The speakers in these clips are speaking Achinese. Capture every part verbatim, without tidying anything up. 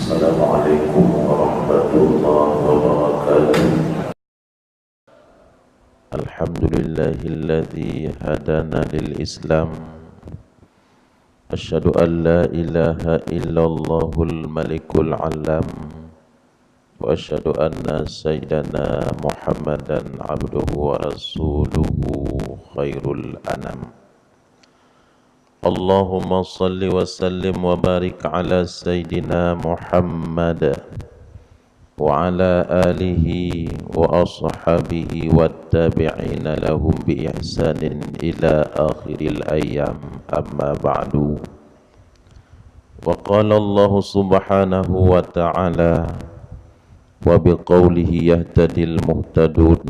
Assalamualaikum warahmatullahi wabarakatuh. Alhamdulillahilladzi hadana lil Islam. Asyhadu an la ilaha illallahul malikul alam. Wa asyhadu anna sayyidana Muhammadan abduhu wa rasuluhu khairul anam. Allahumma salli wa sallim wa barik ala sayyidina Muhammad wa ala alihi wa ashabihi wa tabi'ina lahum bi ihsanin ila akhiril ayyam, amma ba'du. Wa qala Allahu subhanahu wa ta'ala, wa biqaulihi yahtadil muhtadun.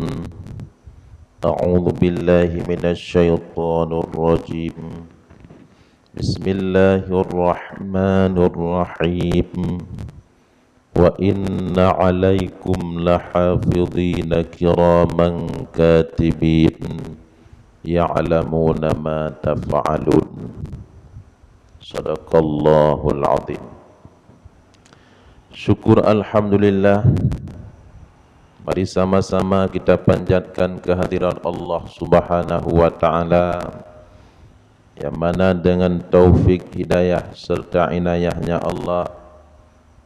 A'udzu billahi minasy syaithanir rajim. Bismillahirrahmanirrahim. Wa inna 'alaikum lahafidhina kiraman katibin, ya'lamuna ma taf'alun. Sadaqallahul azim. Syukur alhamdulillah. Mari sama-sama kita panjatkan kehadirat Allah Subhanahu wa Ta'ala, yang mana dengan taufik, hidayah, serta inayahnya Allah,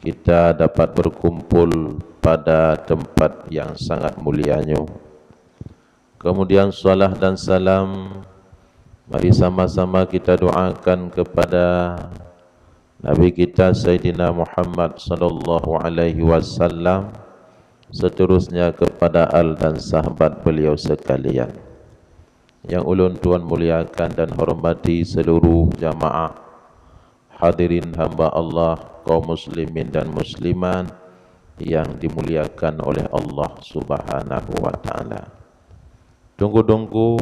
kita dapat berkumpul pada tempat yang sangat mulia nyoe. Kemudian, salah dan salam mari sama-sama kita doakan kepada Nabi kita Sayyidina Muhammad sallallahu alaihi wasallam, seterusnya kepada al dan sahabat beliau sekalian. Yang ulôn tuan muliakan dan hormati seluruh jamaah, hadirin hamba Allah, kaum muslimin dan muslimat yang dimuliakan oleh Allah Subhanahu wa Ta'ala. Teungku-teungku,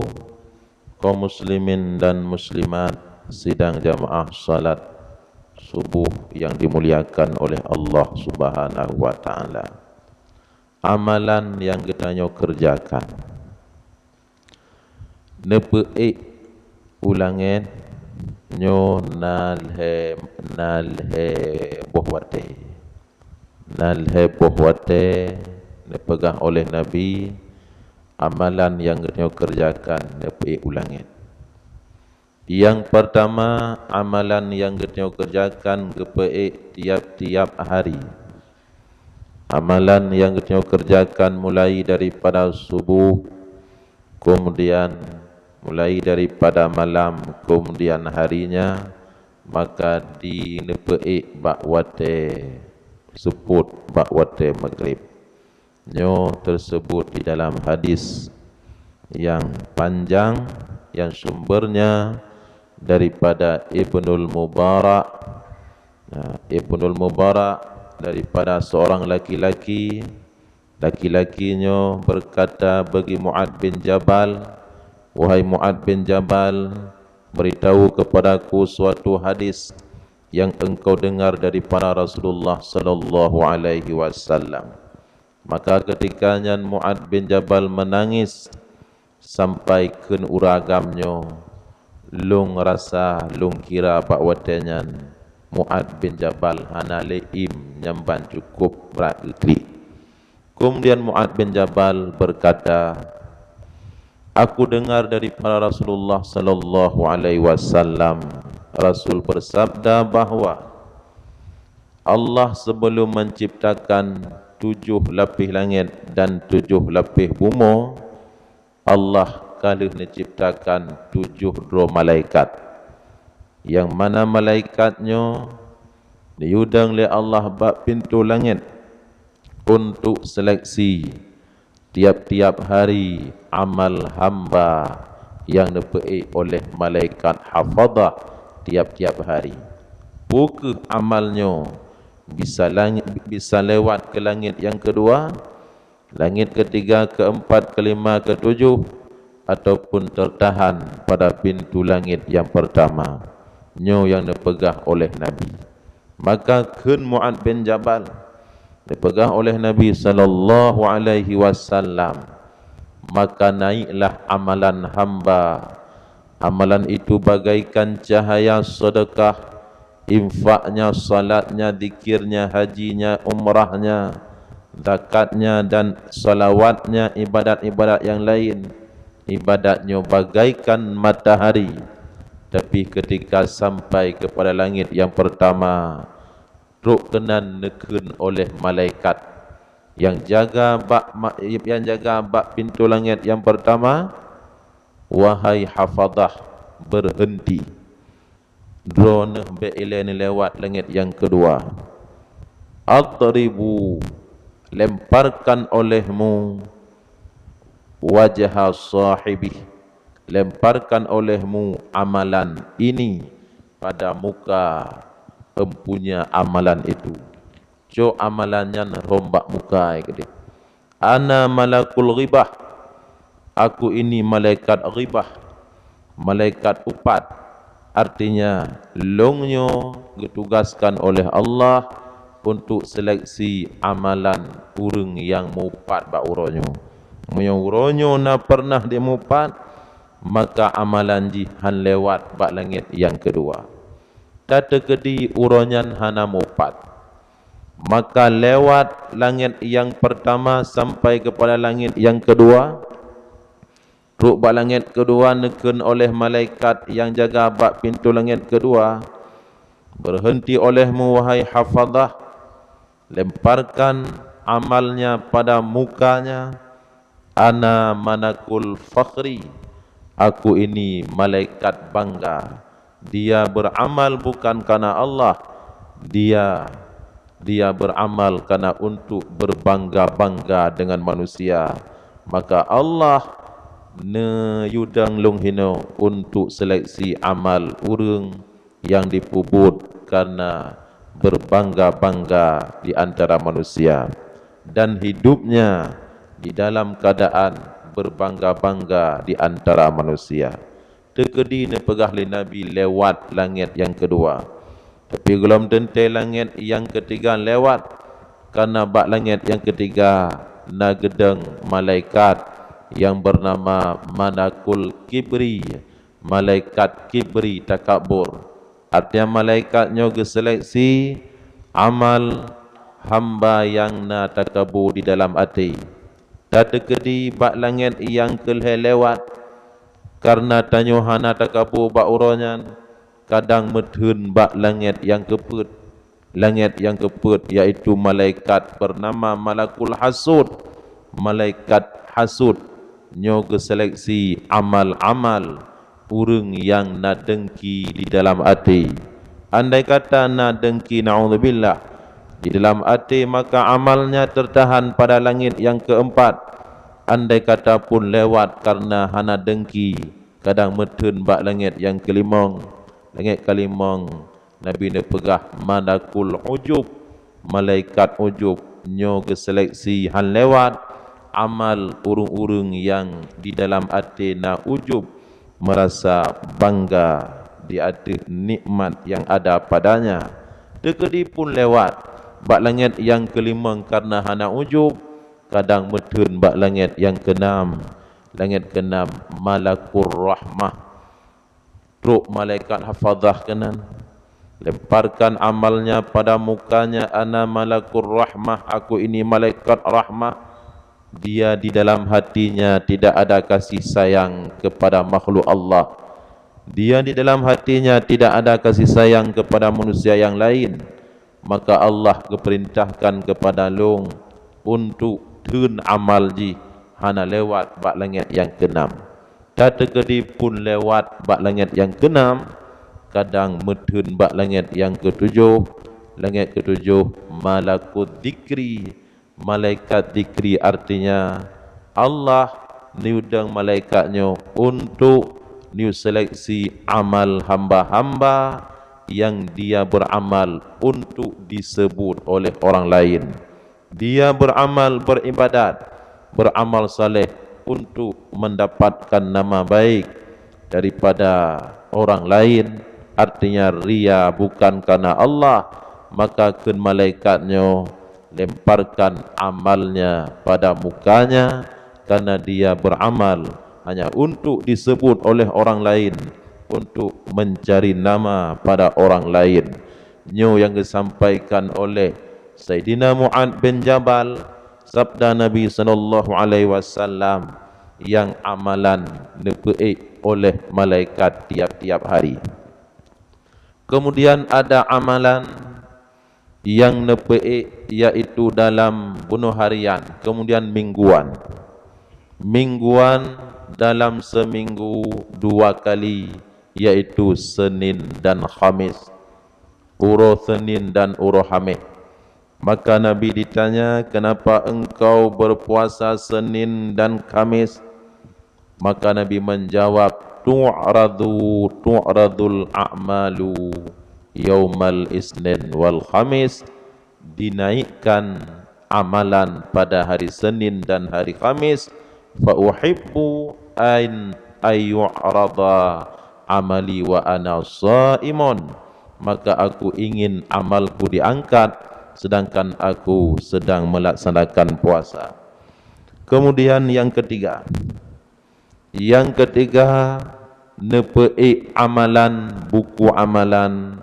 kaum muslimin dan muslimat, sidang jamaah salat subuh yang dimuliakan oleh Allah Subhanahu wa Ta'ala. Amalan nyang geutanyoe keureujakan. Neupeuék u langét nyoe na lhée, na lhée boh watée. Na lhée boh watée neupeugah oleh Nabi, amalan nyang geutanyoe keureujakan neupeuék u langét. Nyang peurtama, amalan nyang geutanyoe keureujakan geupeuék tiab-tiab hari. Amalan nyang geutanyoe keureujakan mulai daripada suboh, keumudian mulai daripada malam, keumudian harinya, maka di neupeuék bak watée seupôt, bak watée maghrib. Nyoe teuseubut di dalam hadis nyang panjang, nyang sumbeurnya daripada Ibnul Mubarak. Nah, Ibnul Mubarak daripada seorang laki-laki, laki-laki nyoe berkata bagi Mu'ad bin Jabal, "Wahai Mu'ad bin Jabal, beritahu kepadaku suatu hadis yang engkau dengar daripada Rasulullah sallallahu alaihi wasallam." Maka keutika nyan Mu'ad bin Jabal meunangis sampai kheun uroe agam nyoe, lôn rasa, lôn kira bak watée nyan Mu'ad bin Jabal hana lé im, nyang ban cukôp brat keu klik. Keumudian Mu'ad bin Jabal berkata, "Aku dengar daripada Rasulullah sallallahu alaihi wasallam, Rasul bersabda bahwa Allah sebelum menciptakan tujoh lapéh langét dan tujoh lapéh bumoe, Allah ka lheueh neuciptakan tujoh droe malaikat. Nyang mana malaikat nyoe neuyue dong lé Allah bak pintoe langét untuk seleksi tiab-tiab hari amal hamba nyang neupeuék oleh malaikat hafadhah tiab-tiab hari. Peu kheueh amal nyoe bisa langét, bisa lewat keu langét nyang keudua, langét keutiga, keuempat, keulima, keutujoh, ataupun teutahan pada pintoe langét nyang peurtama." Nyoe nyang neupeugah oleh Nabi. Maka kheun Mu'ad bin Jabal, neupeugah oleh Nabi sallallahu alaihi wasallam, "Maka naiklah amalan hamba, amalan itu bagaikan cahaya sedekah infaknya, salatnya, zikirnya, hajinya, umrahnya, zakatnya, dan salawatnya, ibadat-ibadat yang lain, ibadatnya bagaikan matahari. Tapi ketika sampai kepada langit yang pertama, trok keunan neukheun oleh malaikat yang jaga bak ma-, yang jaga bak pintoe langét nyang peurtama, "Wahai hafadhah, beurhenti! Droeneuh bék ilée neulewat langét nyang keudua. Adribu, lemparkan olehmu, wajha shahibih, lemparkan olehmu amalan ini pada muka empunya amalan itu." Cok amalan nyan rhom bak muka, ai keudeh. "Ana malakul ghibah, aku ini malaikat ghibah, malaikat upat." Artinya, lôn nyoe geutugaskan oleh Allah untuk seleksi amalan ureuëng nyang mupat bak uroe nyoe. Meunyoe uroe nyoe na pernah dimupat, maka amalan jih han lewat bak langét nyang keudua. Tateukeudi uroe nyan hana mupat. Maka lewat langét nyang peurtama sampai keupada langét nyang keudua. Trok bak langét keudua neukheun oleh malaikat nyang jaga bak pintoe langét keudua, "Beurhenti olehmu, wahai hafadhah, lemparkan amalnya pada mukanya." "Ana malakul fakhri, aku ini malaikat bangga. Dia beramal bukan karena Allah, dia, dia beramal karena untuk berbangga-bangga dengan manusia. Maka Allah neuyue dong lôn hinoe untuk seleksi amal ureuëng nyang dipubuet karena berbangga-bangga di antara manusia, dan hidupnya di dalam keadaan berbangga-bangga di antara manusia." Teukeudi neupeugah lé Nabi lewat langét nyang keudua. Tapi gohlom teuntée langét nyang keutiga lewat, karena bak langét nyang keutiga na geudong malaikat nyang beunama Malakul Kibri, malaikat kibri, takabur. Artinya, malaikat nyoe geuseleksi amal hamba nyang na takabur di dalam até. Tateukeudi bak langét nyang keulhée lewat, kareuna tanyoe hana takabur bak uroe nyan, kadang meutheun bak langét nyang keupeuet. Langét nyang keupeuet, yaitu malaikat beunama Malakul Hasud. Malaikat hasud nyoe geuseleksi amal-amal ureuëng nyang na deungki di dalam até. Andai kata na deungki, naudzubillah, di dalam até, maka amalnya teutahan pada langét nyang keumpat. Andai kata pun lewat kareuna hana deungki, kadang meutheun bak langét nyang keulimong. Langét kalimong, Nabi neupeugah Malakul Ujub, malaikat ujub. Nyoe geuseleksi han lewat amal ureuëng-ureuëng nyang di dalam até na ujub, meurasa bangga di ateueh nikmat nyang ada padanya. Teukeudi pun lewat bak langét nyang keulimong kareuna hana ujub, kadang meutheun bak langét nyang keunam. Langét keunam, Malakul Rahmah. Trok malaikat hafadhah keunan, lemparkan amalnya pada mukanya, "Ana Malakul Rahmah, aku ini malaikat rahmah." Dia di dalam hatinya tidak ada kasih sayang kepada makhluk Allah. Dia di dalam hatinya tidak ada kasih sayang kepada manusia yang lain. Maka Allah geupeurintahkan keupada lôn untuk theun amal jih hana lewat bak langét nyang keunam. Tateukeudi pun lewat bak langét nyang keunam, kadang meutheun bak langét nyang keutujoh. Langét keutujoh, Malakut Dzikri, malaikat dzikri, artinya Allah neuyue dong malaikat nyoe untuk neuyue seleksi amal hamba-hamba yang dia beramal untuk disebut oleh orang lain. Dia beramal, beribadat, beramal saleh untuk mendapatkan nama baik daripada orang lain, artinya ria bukan karena Allah, maka kheun malaikat nyoe lemparkan amalnya pada mukanya, karena dia beramal hanya untuk disebut oleh orang lain, untuk mencari nama pada orang lain. Nyoe nyang geusampaikan oleh Saidina Mu'adz bin Jabal, sabda Nabi sallallahu alaihi wasallam, nyang amalan neupeuék oleh malaikat tiap-tiap hari. Kemudian ada amalan nyang neupeuék, yaitu dalam bunoe harian, kemudian mingguan. Mingguan dalam seminggu dua kali, yaitu Senin dan Khamis. Uroe Senin dan uroe Khamis. Maka Nabi ditanya, "Kenapa engkau berpuasa Senin dan Khamis?" Maka Nabi menjawab, "Tu'radu, tu'radul a'malu yaumal isnin wal khamis." Dinaikkan amalan pada hari Senin dan hari Khamis. "Fa uhibbu an ayyu'rada amali wa ana shaimun." Maka aku ingin amalku diangkat sedangkan aku sedang melaksanakan puasa. Kemudian yang ketiga, yang ketiga, neupeuék amalan, buku amalan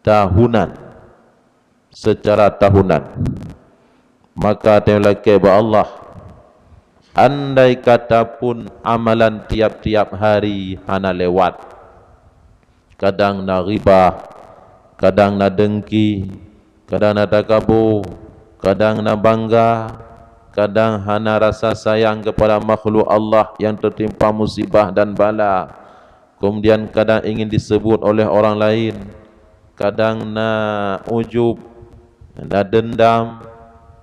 tahunan, secara tahunan. Maka teuh lakée bak Allah, andai kata pun amalan tiap-tiap hari hana lewat, kadang na ghibah, kadang na dengki, kadang na takabô, kadang na bangga, kadang hana rasa sayang kepada makhluk Allah yang tertimpa musibah dan bala, kemudian kadang ingin disebut oleh orang lain, kadang na ujub, na dendam,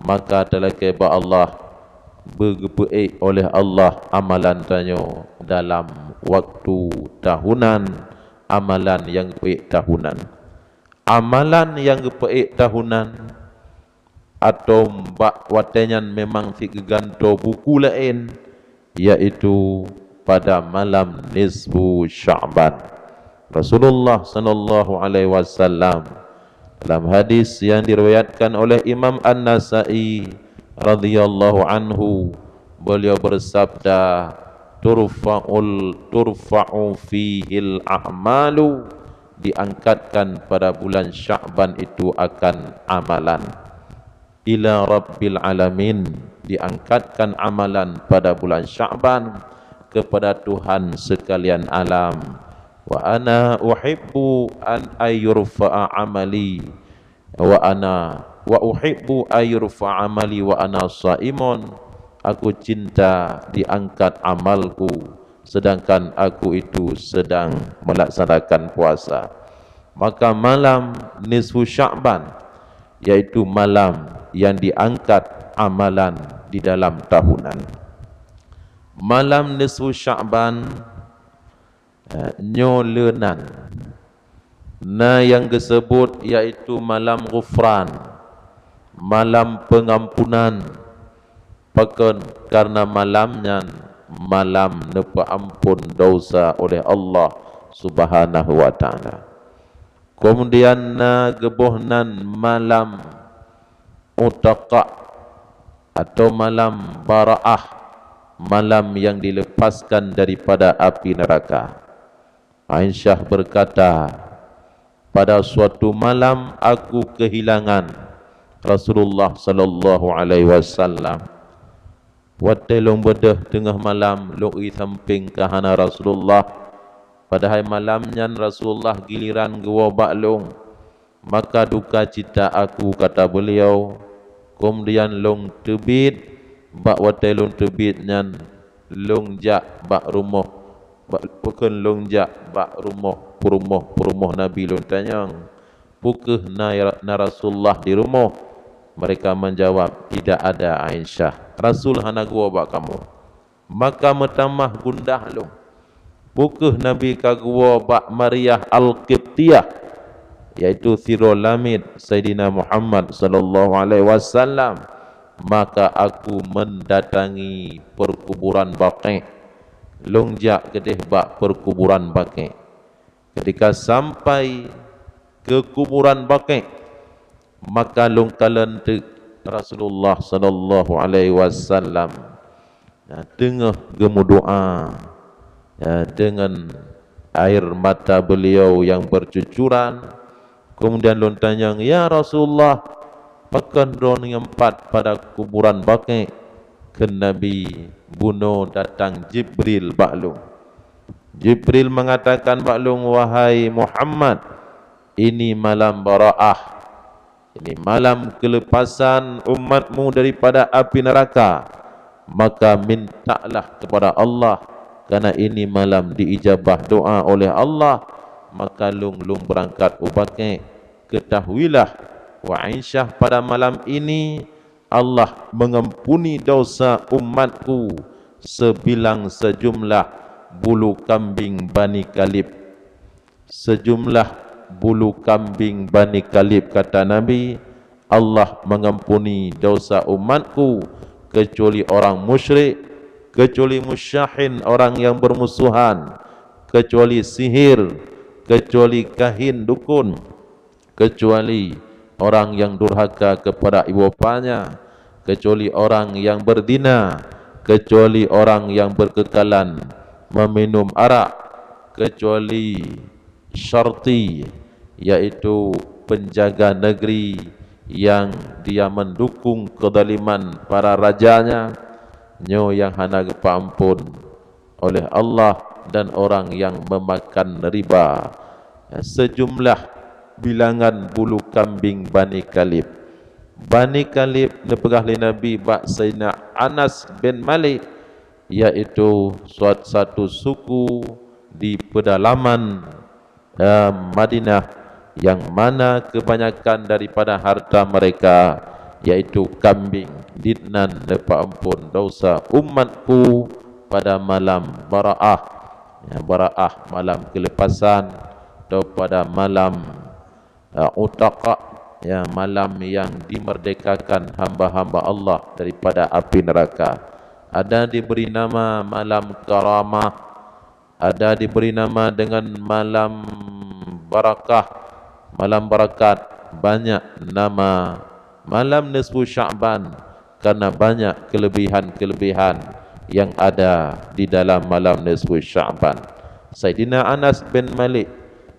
maka teuh lakée bak Allah, beugeupeuék oleh Allah amalan tanyoe dalam waktu tahunan, amalan nyang geupeuék tahunan. Amalan nyang geupeuék tahunan, atau bak watée nyan memang cit geugantoe buku laén, yaitu pada malam nisfu Sya'ban. Rasulullah sallallahu alaihi wasallam, dalam hadis yang diriwayatkan oleh Imam An-Nasa'i radhiyallahu anhu, beliau bersabda, "Turfa'ul, turfa'u fihil a'malu," diangkatkan pada bulan Sya'ban itu akan amalan. "Ila Rabbil Alamin," diangkatkan amalan pada bulan Sya'ban kepada Tuhan sekalian alam. "Wa ana uhibbu an ayyurfa'a amali wa ana, wa uhibbu ayyurfa'a amali wa ana shaimun." Aku cinta diangkat amalku sedangkan aku itu sedang melaksanakan puasa. Maka malam nisfu Sya'ban, yaitu malam yang diangkat amalan di dalam tahunan. Malam nisfu Sya'ban, eh, nyoe le nan. Na nyang geuseubut yaitu malam ghufran, malam peungampunan. Pakon? Karena malam nyan malam neupeuampon dosa oleh Allah Subhanahu wa Ta'ala. Kemudian na geuboh nan malam utaqah atau malam baraah, malam yang dilepaskan daripada api neraka. Aisyah berkata, "Pada suatu malam aku kehilangan Rasulullah sallallahu alaihi wasallam. Watée lôn beudôh teungoh malam, lôn i sampéng ka hana Rasulullah, padahai malam nyan Rasulullah giliran geuwoe bak lôn. Maka duka cita aku," kata beliau. Kemudian lôn teubiet, bak watée lôn teubiet nyan, lôn jak bak rumoh, bak, pakon, lôn jak bak rumoh, peurumoh-peurumoh Nabi, lôn tanyong, "Peu kheueh na, na Rasulullah di rumoh?" Mereka menjawab, "Tidak ada, Aisyah. Rasul hana geuwoe bak kamoe." Maka meutamah gundah lôn. Peu kheueh Nabi ka geuwoe bak Maryah Al-Qibtiyah, yaitu sidroe lamiet Saidina Muhammad sallallahu alaihi wasallam, maka aku mendatangi perkuburan Baqi'. Lôn jak keudeh bak perkuburan Baqi'. Ketika sampai ke kuburan Baqi', maka lôn kalon teuk Rasulullah sallallahu alaihi wasallam, ya, teungoh geumeudoá, ya, deungon air mata beliau yang bercucuran, Keumudian lôn tanyong, "Ya Rasulullah, pakon droeneuh nyang pat pada kuburan Baqi?" Kheun Nabi, "Bunoe datang Jibril bak lôn. Jibril meungatakan bak lôn, 'Wahai Muhammad, ini malam bara'ah. Ini malam keulepasan umatmu daripada api neuraka. Maka mintalah kepada Allah, karena ini malam diijabah doa oleh Allah.' Maka lôn, lôn beurangkat u Baqi. Keutahuilah, wahai Aisyah, pada malam ini Allah mengampuni dosa umatku sebilang sejumlah bulu kambing Bani Kalib." Sejumlah bulu kambing Bani Kalib, kata Nabi, "Allah mengampuni dosa umatku, kecuali orang musyrik, kecuali musyahin, orang yang bermusuhan, kecuali sihir, kecuali kahin dukun, kecuali orang yang durhaka kepada ibu bapanya, kecuali orang yang berzina, kecuali orang yang berkekalan meminum arak, kecuali syarti, yaitu penjaga negeri yang dia mendukung kezaliman para rajanya, nyoe yang hana geupeuampon oleh Allah, dan orang yang memakan riba." Sejumlah bilangan bulu kambing Bani Kalib. Bani Kalib neupeugah lé Nabi bak Saidina Anas bin Malik, yaitu suat-, satu suku di pedalaman, eh, Madinah, yang mana kebanyakan daripada harta mereka yaitu kambing. Dinan neupeuampon dosa umatku pada malam Baraah. Ya, Baraah, malam kelepasan, atau pada malam, eh, Utaq, ya, malam yang dimerdekakan hamba-hamba Allah daripada api neraka. Ada diberi nama malam Karamah, ada diberi nama dengan malam Barakah, malam barakat, banyak nama malam nisfu Sya'ban, karena banyak kelebihan-kelebihan yang ada di dalam malam nisfu Sya'ban. Saidina Anas bin Malik,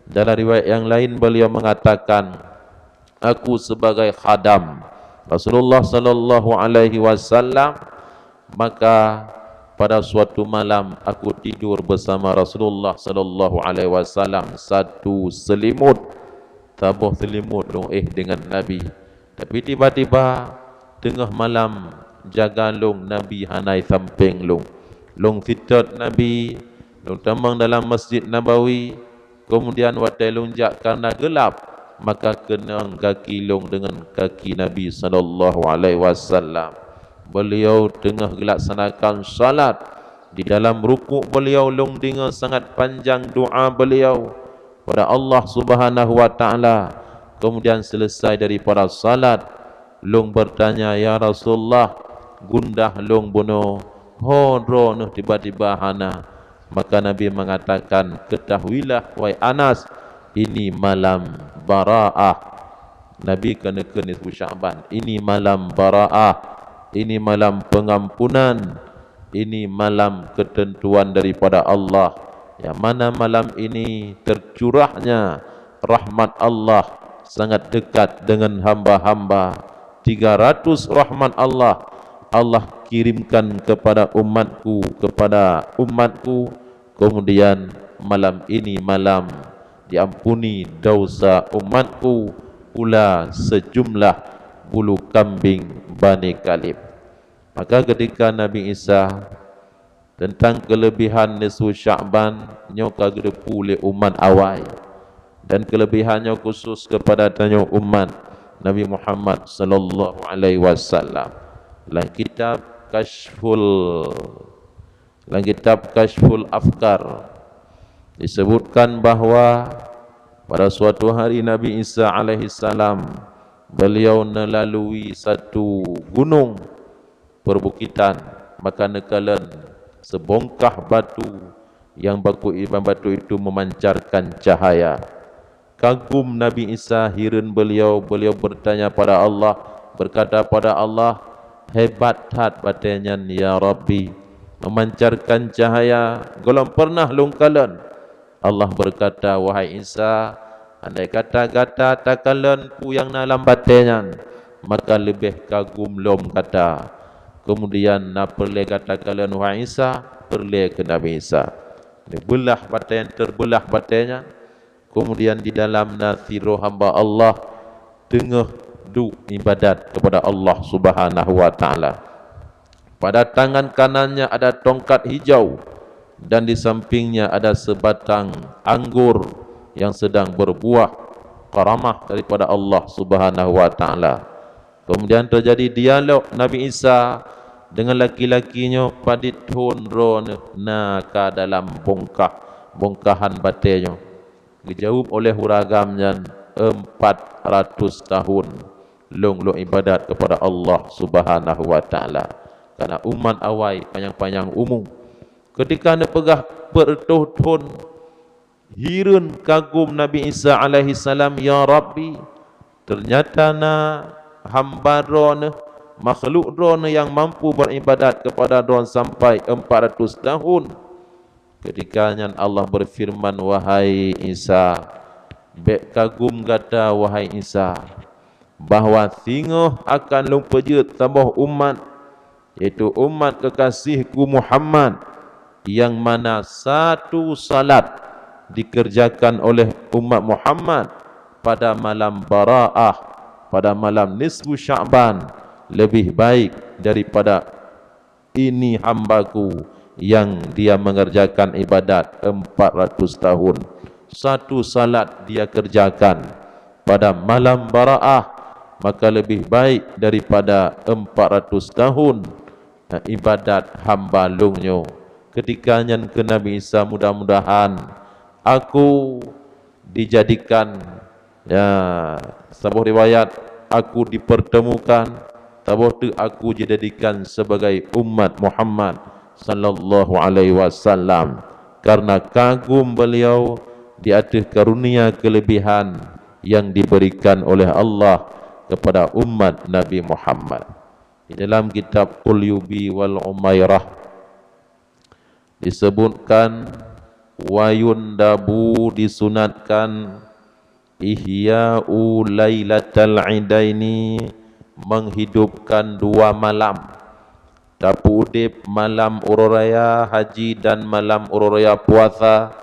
dalam riwayat yang lain, beliau mengatakan, "Aku sebagai khadam Rasulullah sallallahu alaihi wasallam, maka pada suatu malam aku tidur bersama Rasulullah sallallahu alaihi wasallam satu selimut, saboh selimut lôn éh dengan Nabi. Tapi tiba-tiba teungoh malam jaga lôn Nabi hana i sampéng lôn. Lôn seutôt Nabi, lôn tamong dalam Masjid Nabawi, keumudian watée lôn jak karna geulab, maka keunong kaki lôn deungon kaki Nabi sallallahu alaihi wasallam. Beliau teungoh geulaksanakan salat. Di dalam rukuk beliau lôn deungoe sangat panjang doa beliau pada Allah Subhanahu wa Ta'ala. Keumudian seuleusai daripada salat, lôn beurtanya, 'Ya Rasulullah, gundah lôn bunoe, ho droeneuh tiba-tiba hana?' Maka Nabi mengatakan, 'Ketahuilah, wahai Anas, ini malam Baraah.'" Nabi keuneuk kheun nisfu Sya'ban, "Ini malam Baraah, ini malam pengampunan, ini malam ketentuan daripada Allah, yang mana malam ini tercurahnya rahmat Allah sangat dekat dengan hamba-hamba. Tiga ratus rahmat Allah, Allah kirimkan kepada umatku, kepada umatku. Kemudian malam ini malam diampuni dosa umatku pula sejumlah bulu kambing Bani Kalib." Maka ketika Nabi Isa teuntang keulebihan nisfu Sya'ban nyoe ka geuteupeue lé umat awai, dan keulebihan nyoe khusus keupada tanyoe umat Nabi Muhammad sallallahu alaihi wasallam. Lam kitab Kasyful, lam kitab Kasyful Afkar disebutkan bahwa pada suatu hari Nabi Isa alaihi salam, beliau neulalui satu gunong perbukitan, maka neukalon seubongkah batu, yang baku iban batu itu memancarkan cahaya. Kagum Nabi Isa, hireuen beliau, beliau bertanya pada Allah, berkata pada Allah, "Hebat that batée nyan, ya Rabbi, memancarkan cahaya, gohlom pernah lôn kalon." Allah berkata, "Wahai Isa, Andai kata gata takalon peue nyang na lam batée nyan, maka leubeh kagum lom gata. Keumudian na peureulée gata kalon, wahai Isa, peureulée keu Nabi Isa. Beulah batée, teubeulah batée nyan. Keumudian di dalam na sidroe hamba Allah teungoh duek iébadat keupada Allah Subhanahu wa Taala. Pada tangan kanannya ada tongkat hijau, dan di sampingnya ada sebatang anggur yang sedang berbuah, karamah daripada Allah Subhanahu wa Taala. Kemudian terjadi dialog Nabi Isa dengan laki-laki nyoe, padit thon droeneuh na ka dalam bongkah, bongkahan batée nyoe. Geujaweueb oleh ureuëng agam nyan, "Empat ratus tahun lôn lôn iébadat keupada Allah Subhanahu wa Taala, karena umat awai panyang-panyang umu." Keutika neupeugah peuet reutôh thon, hireuen kagum Nabi Isa alaihi salam, "Ya Rabbi, teunyata na hamba Droeneuh, makhluk Droeneuh nyang mampu beriébadat keupada Droeneuh sampai empat ratus tahun." Keutika nyan Allah beufeureuman, "Wahai Isa, bék kagum gata, wahai Isa, bahwa singoh akan lôn peujeuet saboh umat, yaitu umat keukaséh-Ku Muhammad, nyang mana satu salat dikeureujakan oleh umat Muhammad pada malam Baraah, pada malam nisfu Sya'ban, leubeh baik daripada ini hamba-Ku yang dia mengerjakan ibadat empat ratus tahun. Satu salat dia kerjakan pada malam Baraah, maka lebih baik daripada empat ratus tahun ibadat hamba Lôn nyoe." Ketika nyan kheun Nabi Isa, "Mudah-mudahan aku dijadikan," ya, saboh riwayat, "aku dipertemukan," saboh teuk, "aku dijadikan sebagai umat Muhammad sallallahu alaihi wasallam, karena kagum beliau di ateueh karunia kelebihan yang diberikan oleh Allah kepada umat Nabi Muhammad." Di dalam kitab Qulyubi wal Umairah disebutkan, "Wa yundabu," disunatkan, "ihya'u lailatal idaini," menghidupkan dua malam. Tapeuudeb malam uroe raya haji dan malam uroe raya puasa,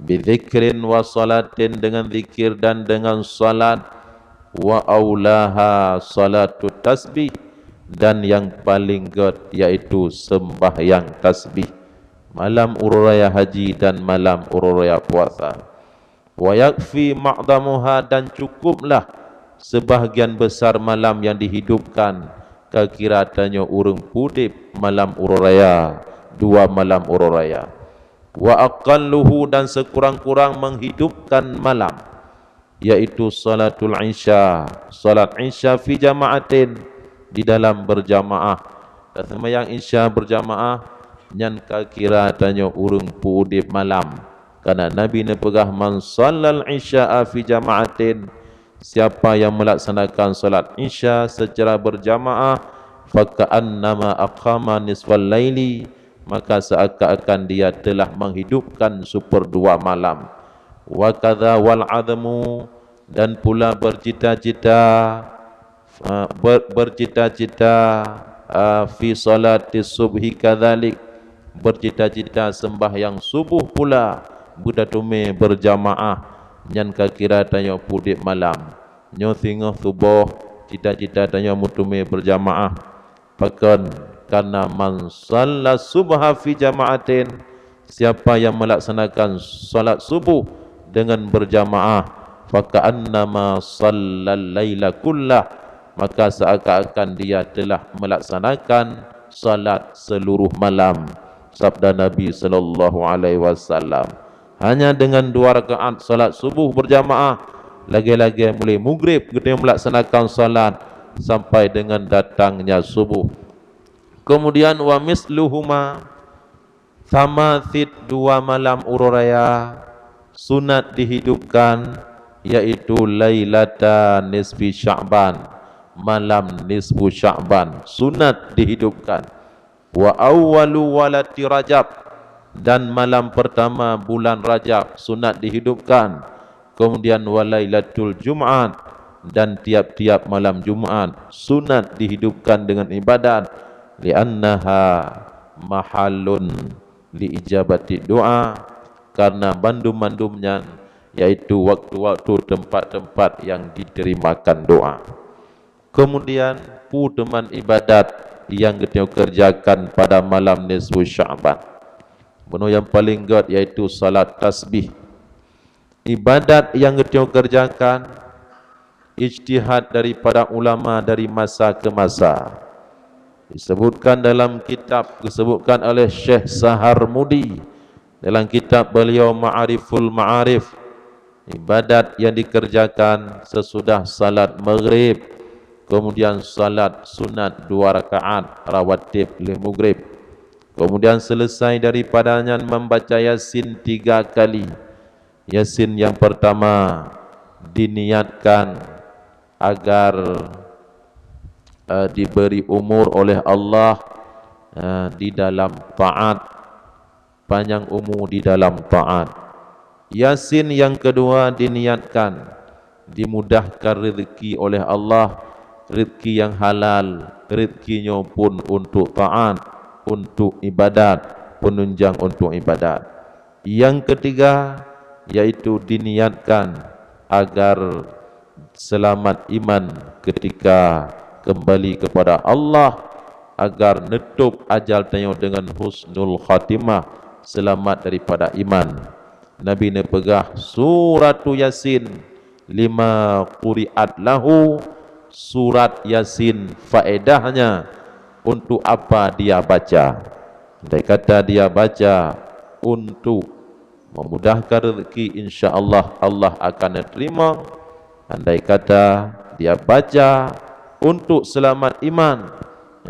"bidzikrin wa salatin," dengan zikir dan dengan salat, "wa aulaha salatut tasbih," dan yang paling gét yaitu sembahyang tasbih malam uroe raya haji dan malam uroe raya puasa. "Wa yakfi ma'dhamuha," dan cukuplah sebahagian besar malam yang dihidupkan, ka kira tanyoe ureuëng peuudeb malam uroe raya, dua malam uroe raya. "Wa aqalluhu," dan sekurang-kurang menghidupkan malam, yaitu salatul isya, salat isya fi jama'atin, di dalam berjamaah. Dan sembahyang isya berjamaah nyan ka kira tanyoe ureuëng peuudeb malam, karena Nabi neupeugah, "Man shallal isya'a fi jama'atin," siapa yang melaksanakan salat isya secara berjamaah, "faka'annama aqama nisfal laili," maka seakan-akan dia telah menghidupkan seuperdua malam. "Wa kadza wal azmu," dan pula bercita-cita, eh, ber-, bercita-cita, eh, "fi salati subhi kadzalik," bercita-cita sembahyang subuh pula beutateumé berjamaah, nyan ka kira tanyoe peuudeb malam. Nyoe singoh suboh cita-cita tanyoe meuteumé berjamaah. Pakon? Karena "man shalla subha fi jama'atin," siapa yang melaksanakan salat subuh dengan berjamaah, "faka'annama shallal laila kullah," maka seakan-akan dia telah melaksanakan salat seluruh malam. Sabda Nabi sallallahu alaihi wasallam, "Hanya dengan dua rakaat salat subuh berjamaah, lagée-lagée mulai mugrib geutanyoe melaksanakan salat sampai dengan datangnya subuh." Kemudian, "wa misluhuma," sama cit dua malam uroe raya sunat dihidupkan, yaitu lailata nisfi Sya'ban, malam nisfu Sya'ban sunat dihidupkan. "Wa awwalu walati Rajab," dan malam pertama bulan Rajab sunat dihidupkan. Kemudian wa lailatul Jumat, dan tiap-tiap malam Jumat sunat dihidupkan dengan ibadat, li'annaha mahallun li ijabati doa, karena bandum-bandum nyan yaitu waktu-waktu, tempat-tempat yang diterimakan doa. Kemudian, peue teuma ibadat nyang geutanyoe kerjakan pada malam nisfu Sya'ban? Bunoe nyang paleng gét yaitu salat tasbih. Ibadat nyang geutanyoe kerjakan, ijtihad daripada ulama dari masa ke masa. Disebutkan dalam kitab, disebutkan oleh Syekh Saharmudi dalam kitab beliau Ma'ariful Ma'arif, ibadat yang dikerjakan sesudah salat maghrib, kemudian salat sunat dua rakaat rawatib lheueh maghrib. Kemudian selesai daripada nyan membaca Yasin tiga kali. Yasin yang pertama diniatkan agar, eh, diberi umur oleh Allah, eh, di dalam taat, panjang umur di dalam taat. Yasin yang kedua diniatkan dimudahkan rezeki oleh Allah, rezeki yang halal, rezeki nyoe pun untuk taat, untuk ibadat, penunjang untuk ibadat. Yang ketiga, yaitu diniatkan agar selamat iman ketika kembali kepada Allah, agar neutôb ajal tanyoe dengan husnul khatimah, selamat daripada iman. Nabi neupeugah, "Suratu Yasin lima quri'at lahu," surat Yasin faedahnya untuk apa dia baca. Andai kata dia baca untuk memudahkan rezeki, insya Allah, Allah akan terima. Andai kata dia baca untuk selamat iman,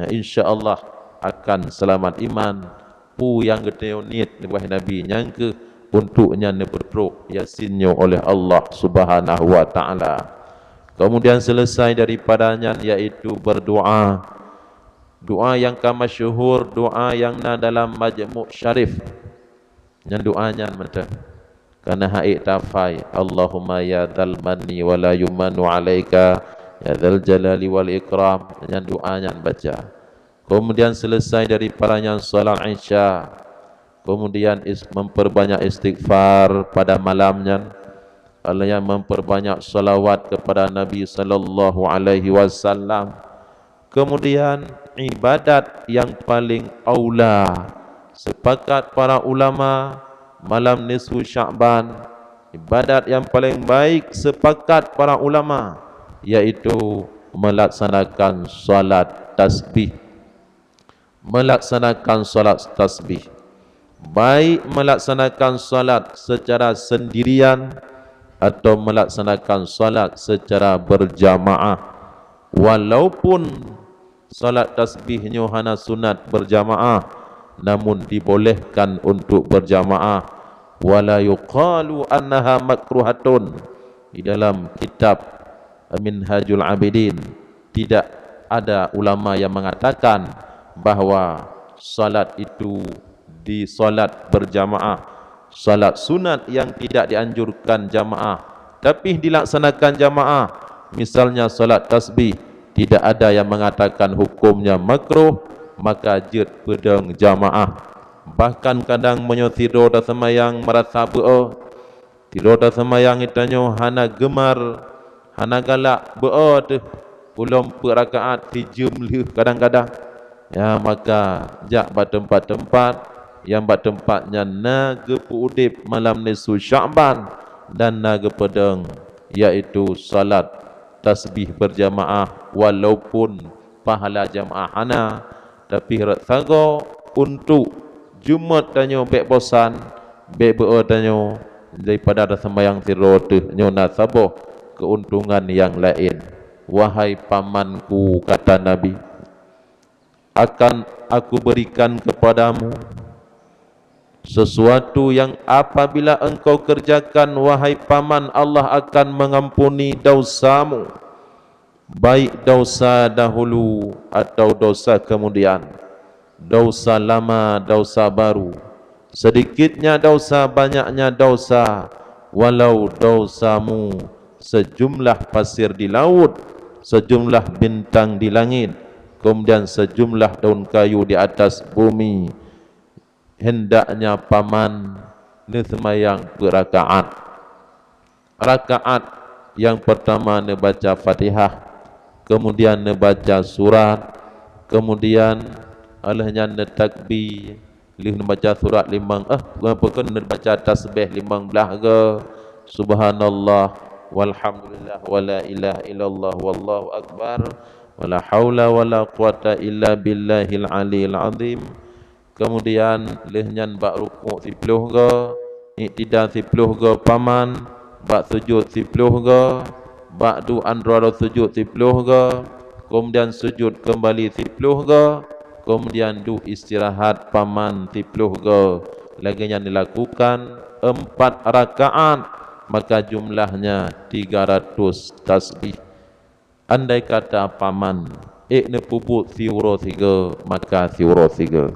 ya, insya Allah akan selamat iman. Peue nyang geutanyoe niet, wahai Nabi, nyang keuh untuk nyan neupeutrok Yasin nyoe oleh Allah Subhanahu wa Ta'ala. Kemudian selesai daripada nyan, yaitu berdoa. Doa nyang ka masyhur, doa nyang na dalam Majmu' Syarif. Nyan doa nyan mantong. Kana haiek tafai, "Allahumma ya dzal manni wa la yumannu 'alaika, ya dzal jalali wal ikram." Nyan doa nyan baca. Kemudian selesai daripada nyan salat Isya. Kemudian is-, memperbanyak istighfar pada malam nyan. Lalu memperbanyak salawat kepada Nabi sallallahu alaihi wasallam. Kemudian, ibadat nyang paleng aula, sepakat para ulama, malam nisfu Sya'ban, ibadat nyang paleng baik, sepakat para ulama, yaitu melaksanakan salat tasbih. Melaksanakan salat tasbih, baik melaksanakan salat secara sendirian atau melaksanakan salat secara berjamaah. Walaupun salat tasbih nyoe hana sunat berjamaah, namun dibolehkan untuk berjamaah. Wala yuqalu annaha makruhatun. Di dalam kitab Minhajul Abidin, tidak ada ulama yang mengatakan bahwa salat itu di salat berjamaah, salat sunat yang tidak dianjurkan jamaah, tapi dilaksanakan jamaah, misalnya salat tasbih, tidak ada yang mengatakan hukumnya makruh, maka jeuet peudong jamaah. Bahkan kadang meunyoe sidroe taseumayang meurasa beu-o, Tiroe taseumayang geutanyoe hana geumar, hana galak beu-o teuh, pulom peuet rakaat sijeuem lheueh kadang-kadang. Ya, maka jak bak teumpat-teumpat nyang bak teumpat nyan na geupeu-udeb malam nisfu Sya'ban dan na geupeudong, yaitu salat tasbih berjamaah walaupun pahala jamaah hana, tapi rot sagoe untuk jeuet tanyoe bék bosan, bék beu-o tanyoe daripada taseumayang sidroe teuh, nyoe na saboh keuntungan nyang laén. Wahai pamanku, kata Nabi, akan Aku berikan kepadamu sesuatu yang apabila engkau kerjakan, wahai paman, Allah akan mengampuni dosamu, baik dosa dahulu atau dosa kemudian, dosa lama, dosa baru, sedikitnya dosa, banyaknya dosa, walau dausamu, sejumlah pasir di laut, sejumlah bintang di langit, kemudian sejumlah daun kayu di atas bumi, hendaknya paman neuseumayang peurakaat. Rakaat nyang peurtama neubaca Fatihah, kemudian neubaca surat, kemudian lheueh nyan neutakbir, lheueh neubaca surat limong, eh, peue kheun, neubaca tasbih limong blaih goe, subhanallah, walhamdulillah, wala ilaha illallah, wallahu akbar, wala haula wala quwata illa billahil aliyil azim. Kemudian lheueh nyan bak rukuk siploh goe, iktidal siploh goe paman, bak sujud siploh goe, bak du'an droe sujud siploh goe, kemudian sujud keumbali siploh goe, kemudian duek istirahat paman siploh goe. Lagée nyan dilakukan empat rakaat, maka jumlahnya tiga ratus tasbih. Andai kata paman ék neupeubuet siuroe sigoe, maka siuroe sigoe.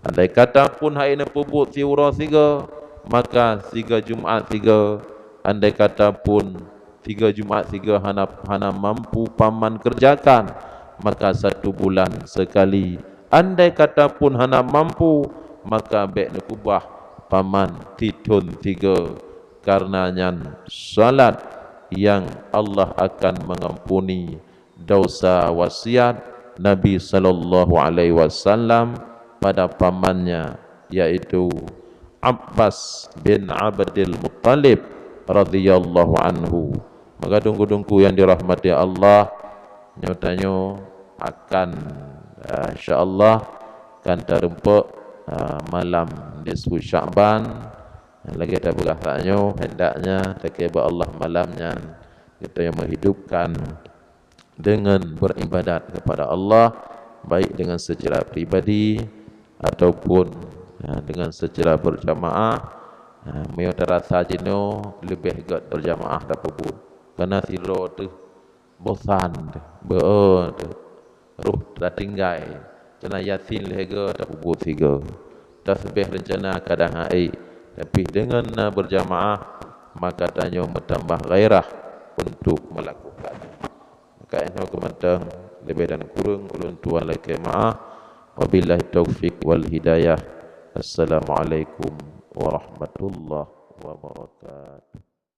Andai kata pun han ék neupeubuet siuroe sigoe, maka sigoe Jumat sigoe. Andai kata pun sigoe Jumat sigoe hana, hana mampu paman keureujakan, maka satu bulan seukali. Andai kata pun hana mampu, maka bék neukeubah paman sithon sigoe. Kareuna nyan salat nyang Allah akan mengampuni dosa wasiat Nabi sallallahu alaihi wasallam pada pamannya, yaitu Abbas bin Abdul Muttalib radhiyallahu anhu. Maka teungku-teungku nyang dirahmati Allah, nyoe tanyoe akan, eh, insya Allah akan tareumpok, eh, malam nisfu Sya'ban. Lagée tapeugah tanyoe, hendaknya takheun bak Allah malam nyan geutanyoe meuhidupkan deungon beuribadat keupada Allah, baik deungon seucara pribadi ataupun, ya, deungon seucara beurjamaah. Ya, meunyoe tarasa jinoe, leubeh gét beurjamaah tapeubuet. Kareuna sidroe teuh bosan teuh, beu-o teuh, roh tatinggai. Cana Yasin lhée goe tapeubuet sigoe. Tasbih reuncana kadang hana ék, tapi deungon na beurjamaah, maka tanyoe meutambah gairah untuk melakukan. Maka inoe keumantöng, leubeh dan kureueng ulôn tuan lakée meu'ah. Wabillahi taufik wal hidayah. Assalamualaikum warahmatullahi wabarakatuh.